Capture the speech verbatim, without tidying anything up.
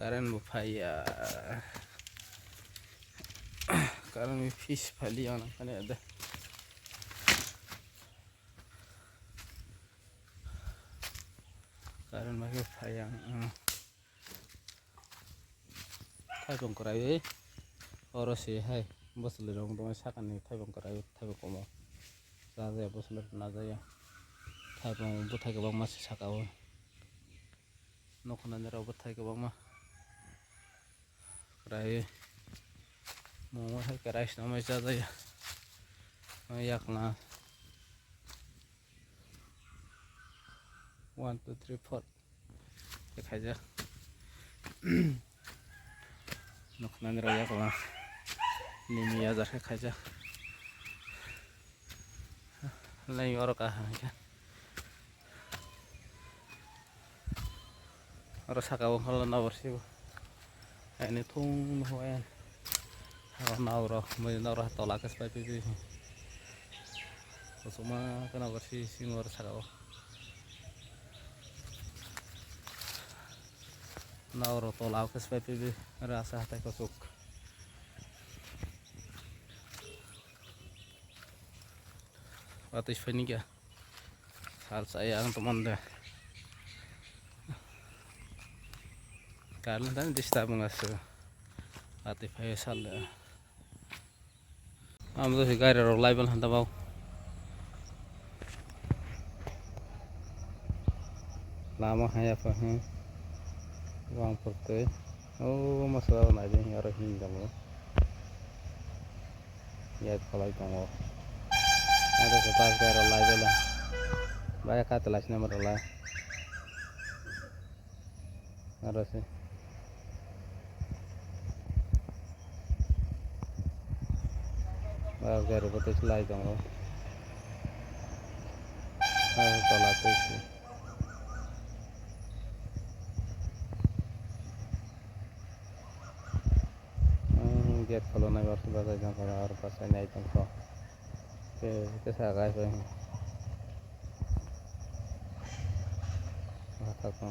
Current bo phaiya. Current bo fix phailiya ang nang kani de. Current bai khe phaiya ang. Thaipung kwrwi oro se hai bwswlwi rok wngtongmani sakani thaipung kwrwi thaipung komo. Chajaya bwswlwi rok najaya. Thaipung bwthai kwbangma se saka o. Nokhnani rok bwthai kwbangma. Kwrwi. Momo hai kwrwi se namai chajaya. Yakna. One, two, three, four. Khe khaijak. Nokhnani rok yakla. Nini yajar khe khaijak. Lai oro kaham khe. Oro saka o holo nabor sibo. Aini thung no hoi. Oro nabor, mui nabor tola khe pai pai pai. Kusuma khe nabor si sing oro saka o. Nabor tola khe pai pai pai. Oro asa hatai kusuk. Watwi phai ni kya. Sal saya ang teman deh. Karena tadi disturb nggak sih. Watwi phai sal deh. Amo to gari rok laiban hanta bau. Lama haya pa he. Wang purte. Oh, masala nai de aro hin damo. Yat kolai tongo. Aro se pas gari rok laiban. Baya katelai sina mo rok lai. Aro se. Aro gari bo tei lai tongo. Aro tola tei se. Hmm, gate khulunai bar se bachai tongkha, aro bachai nai tongkha. Tei kisa gai bai. Bwswk no.